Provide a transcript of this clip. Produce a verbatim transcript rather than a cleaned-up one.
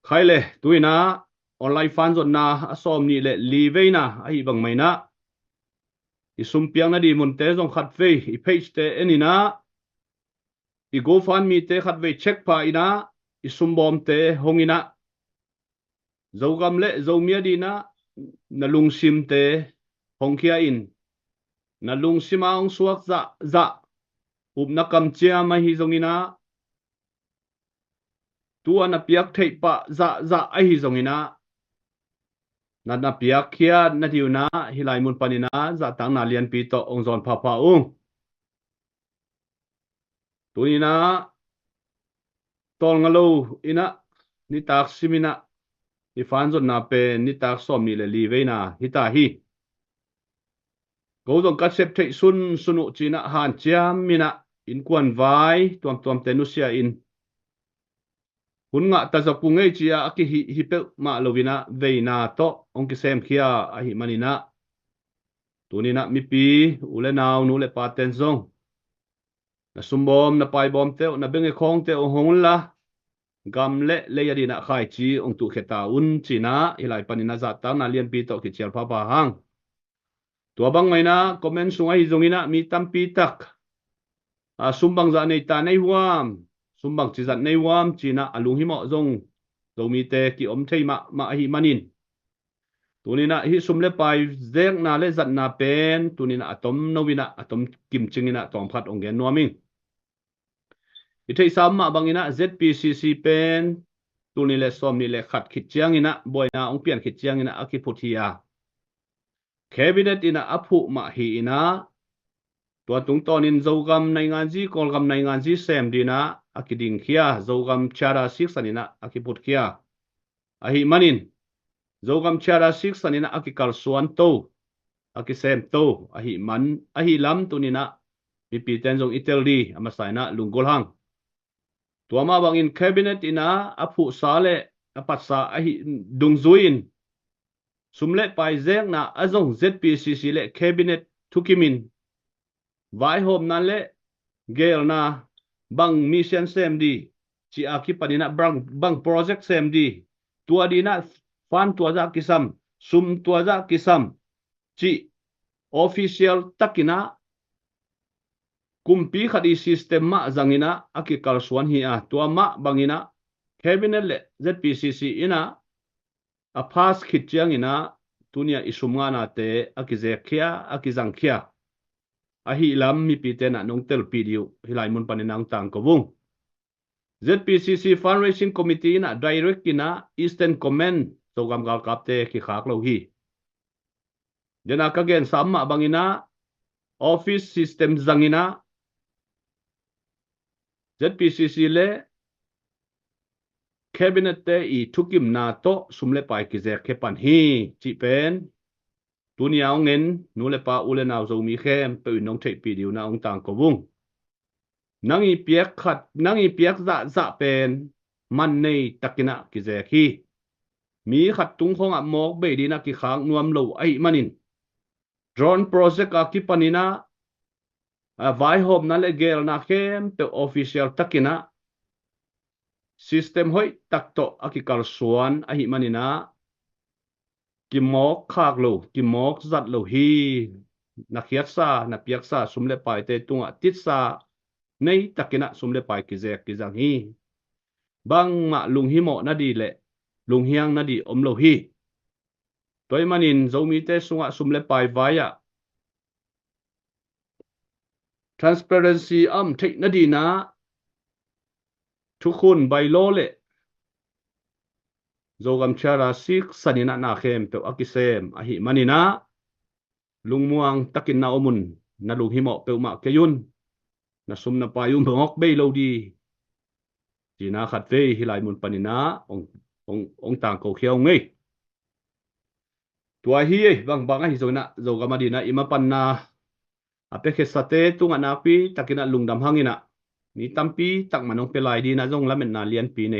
Khai le, tu-in ah online fan zotna a sawm nih le li veina ahi bang mah in ah, i sum piakna ding munte zong khat vei i page te en in ah, i GoFundMe te khat vei check pha in ah, i sum bawmte hong in ah, Zogam le Zomi ading in ah na lungsimte hong khia in, na lungsim ah hong suak zahzah upna kamciam ahi zongin ah, tu-a na piak theih pah zahzah ahi zongin ah, na, na piak khiat na ding un ah hih lai mun panin ah zahtakna lianpi tawh hong zawn phapha ung. Tu-in ah tawlnga lo in ah nitak sim in ah i fan zotna pen nitak sawm nih le li veina hi ta hi. Ko zong ka sep theih sunsun uh ci-in ah hanciam in ah innkuan vai tuamtuamte nusia in, hun ngah ta zok ung ei ci-a a kihih hi peuhmah lo in ah veina tawh hong kisem khia ahi manin ah, tu-in ah mipi u le nau, nu le paten zong na sum bawm, na pai bawmte uh, na benge khawngte uh hong un la, gam le lei ading in ah khaici hong tuh khia ta un ci-in ah hih lai panin ah zahtakna lianpi tawh kicial phapha hang. Tua bang mah in ah comment sung ahi zongin ah mi tampi tak, a, sum bangzah nei ta nei huam, sum bangci zat nei huam ci-in ah a lunghimawh zong Zomite kiom thei mahmah ahi manin, tu-in ah hih sum le pai zekna le zatna pen tu-in ah a tom no in ah, a tom kimcing in ah tawmkhat hong gen nuam ing. I theihsa mah bangin ah ZPCC pen tul nih le sawm nih le khat khit ciangin ah buaina hong pian khit ciangin ah a kiphut hi a, Cabinet in ah a phuh mah hi in ah, tua tungtawnin Zogam nainganzi, Kawlgam nainganzi sem ding in ah a kiding khia, Zogam Charter siksan in ah a kiphut khia ahi manin, Zogam Charter siksan in ah a kikalsuan to, a kisem to ahi man, ahi lam tu-in ah mipiten zong i tel ding a masa in ah lunggulh hang. Tua mah bangin Cabinet in ah a phuhsa le a patsa ahi dungzui-in, sum le pai zekna ah zong ZPCC le Cabinet thukimin vaihawmna le geelna, bang mission sem ding ci-a kipanin ah bang, bang project sem ding, tua ding in ah fund tua zah kisam, sum tua zah kisam cih official takin ah kumpi khat i system mah zangin ah a kikalsuan hi a, tua mah bangin ah Cabinet le ZPCC in ah a pass khit ciangin ah tuni-a i sum ngahnate a kizek khia, a kizang khia ahi lam mipite in ah nong telpih ding uh hih lai mun panin ah hong tangko ung. ZPCC Fundraising Committee in ah direct in ah Eastern Command Zogam galkapte kikhak lo hi. Dena ka gensa mah bangin ah office system zangin ah ZPCC le Cabinet te i thukimna tawh sum le pai kizek khia pan hi cih pen tuni-a hong en nu le pa, u le nau, Zomi khempeuh in nong theihpih ding un ah hong tangko ung. Nang i piak khat, nang i piak zahzah pen man nei takin ah kizek hi. Mi khat tung khawng ah mawk bei ding in ah kikhak nuam lo ahi manin, drone project a kipanin ah, a, vaihawmna le geelna khempeuh official takin ah system hoih tak tawh a kikalsuan ahi manin ah kimawk khak lo, kimawk zat lo hi. Na khiatsa, na piaksa sum le paite tungah titsa nei takin ah sum le pai kizek kizang hi. Bangmah lunghimawh na ding le lunghiang na ding om lo hi. Tua ahih manin Zomite sungah sum le pai vai-ah transparency a om theih nadingin ah thukhun, bylaw le Zogam Charter siksan in ah na khempeuh a kisem ahi manin ah lungmuang takin na om un, na lunghimawh peuhmah kei un, na sum na pai uh mawk bei lo ding, ci-in ah khatvei hih lai mun panin ah hong, hong, hong tangko khia ung ei. Tua hi ei, bangbang ahi zongin ah Zogam adingin ah i mapanna a piakhiatsate tungah nakpi takin ah lungdam hangin ah, mi tampi tak mah nong pia lai dingin ah zong lametna lianpi nei